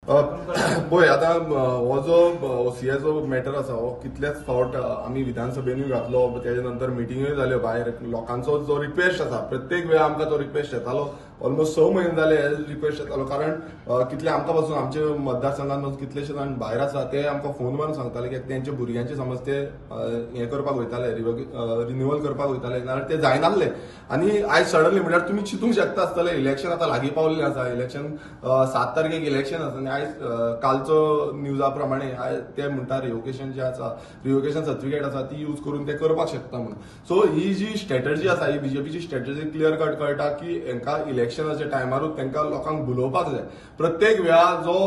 पळय आतां हो जो ओसीआयचो मॅटर आसा हो कितल्याच फावट आमी विधानसभेनूय घातलो, तेच्या नंतर मिटिंगूय जाल्यो भायर. लोकांचो जो रिक्वेस्ट आसा प्रत्येक वेळा आमकां तो रिक्वेस्ट येतालो. ऑलमोस्ट 6 म्हयने जाले हे रिक्वेस्ट येतालो, कारण कितले आमकां पासून आमचे मतदारसंघात पासून कितलेशे जाण भायर आसा ते आमकां फोन मारून सांगताले की तेंच्या भुरग्यांचे समज ते हें करपाक वयताले, रिन्युअल करपाक वयताले, नाजाल्यार ते जायनासले. आनी आयज सडनली म्हणल्यार तुमी चिंतूंक शकता आसतले, इलेक्शन आतां लागीं पावल्लें आसा, इलेक्शन 7 तारखेक इलेक्शन आसा आनी आयज कालचो न्यूजा प्रमाणे ते म्हणटा रिवोकेशन जे आसा, रिवोकेशन सर्टिफिकेट आसा ती यूज करून ते करपाक शकता म्हणून. सो ही जी स्ट्रॅटर्जी आसा ही बीजेपीची स्ट्रॅटर्जी क्लियर कट कळटा की हेंकां इलेक्शनाच्या टायमारूच तांकां लोकांक भुलोवपाक जाय. प्रत्येक वेळा जो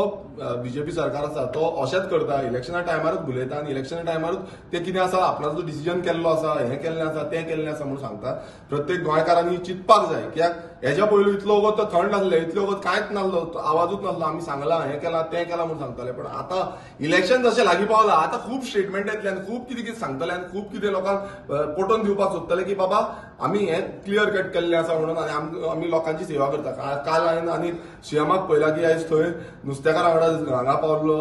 बीजेपी सरकार आसा तो अशेंच करता, इलेक्शना टायमारूच भुलयता आनी इलेक्शना टायमारूच ते कितें आसा आपणाचो डिसिजन केल्लो आसा, हें केल्लें आसा, तें केल्लें आसा म्हणून सांगता. प्रत्येक गोंयकारांनी चिंतपाक जाय कित्याक हेज्या पयलू इतलो वगत तो थंड नासले, इतलो वगत कांयच नासलो, आवाजूच नासलो, आमी सांगलां हें केलां तें केलां म्हणून सांगताले. पण आतां इलेक्शन जशें लागीं पावलां आतां खूब स्टेटमेंट येतले आनी खूब कितें कितें सांगतले आनी खूब कितें लोकांक पटोवन दिवपाक सोदतले की बाबा आमी हें क्लियर कट केल्लें आसा म्हणून आनी आमी लोकांची सेवा करता. काल हांवें आनी सीएमाक पळयला की आयज थंय नुस्तेकारां वांगडा हांगा पावल्लो,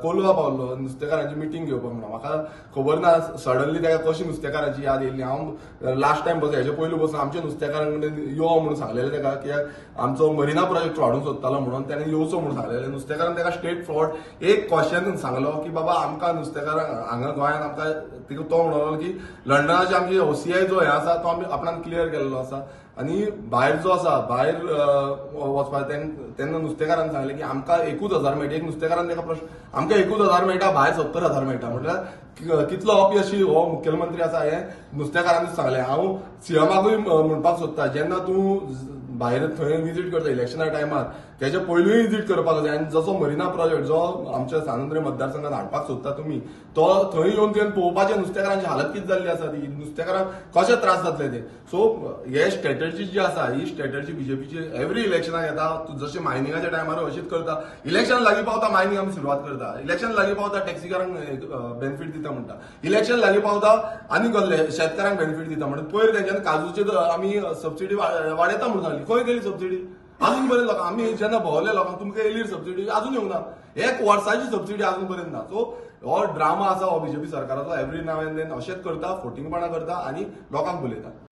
कोलवा पावल्लो नुस्तेकारांची मिटींग घेवपाक म्हणून. म्हाका खबर ना सडनली ताका कशी नुस्तेकारांची याद येयली. हांव लास्ट टायम बसून हेजे पयलू बसून आमच्या नुस्तेकारां कडेन यो म्हणून सांगलेलें ताका, कित्याक आमचो मरिना प्रोजेक्ट वाडूंक सोदतालो म्हणून ताणें येवचो म्हणून सांगलेलें. नुस्तेकारान ताका स्ट्रेट फॉरवर्ड एक क्वेश्चन सांगलो की बाबा आमकां नुस्तेकारांक हांगा गोंयांत आमकां तो म्हणलो की लंडनाचे आमची ओसीआय जो हें आसा तो आमी आपणान क्लियर केल्लो आसा आनी भायर जो आसा भायर वचपाक तेन्ना नुस्तेकारान सांगलें की आमकां 1,000 मेळटा. एक नुस्तेकारान ताका प्रश्न, आमकां 1,000 मेळटा, भायर 70,000 मेळटा, म्हटल्यार कितलो अपयशी हो मुख्यमंत्री आसा हें नुस्तेकारानूच सांगलें. हांव सीएमाकूय म्हणपाक सोदता, जेन्ना तूं भायर थंय विजीट करता इलेक्शना टायमार तेच्या पयलूय विजीट करपाक जाय आनी जसो मरिना प्रोजेक्ट जो आमच्या सांत आंद्रे मतदारसंघात हाडपाक सोदता तुमी तो थंय येवन तुवें पळोवपाचें नुस्तेकारांची हालत कितें जाल्ली आसा ती, नुस्तेकारांक कशे त्रास जातले ते. सो हे स्ट्रॅटर्जी जी आसा ही स्ट्रॅटर्जी बीजेपीची एवरी इलेक्शनाक येता. जशें मायनिंगाच्या टायमार अशीच करता, इलेक्शन लागीं पावता मायनिंग आमी सुरवात करता, इलेक्शन लागीं पावता टॅक्सीकारांक बेनिफीट दिता म्हणटा, इलेक्शन लागीं पावता आनी कसले शेतकारांक बेनिफीट दिता म्हणटा. पयर तेंच्यान काजूचे आमी सबसिडी वाडयता म्हणून सांगली, खंय गेली सबसिडी? अजून पर्यंत लोकांक आमी जेन्ना भोंवले लोकांक तुमकां येयली सबसिडी अजून येवंक ना, एक वर्साची सबसिडी अजून पर्यंत ना. सो हो ड्रामा आसा हो बीजेपी सरकाराचो, एवरी now and then अशेंच करता, फोटिंगपणां करता आनी लोकांक भुलयता.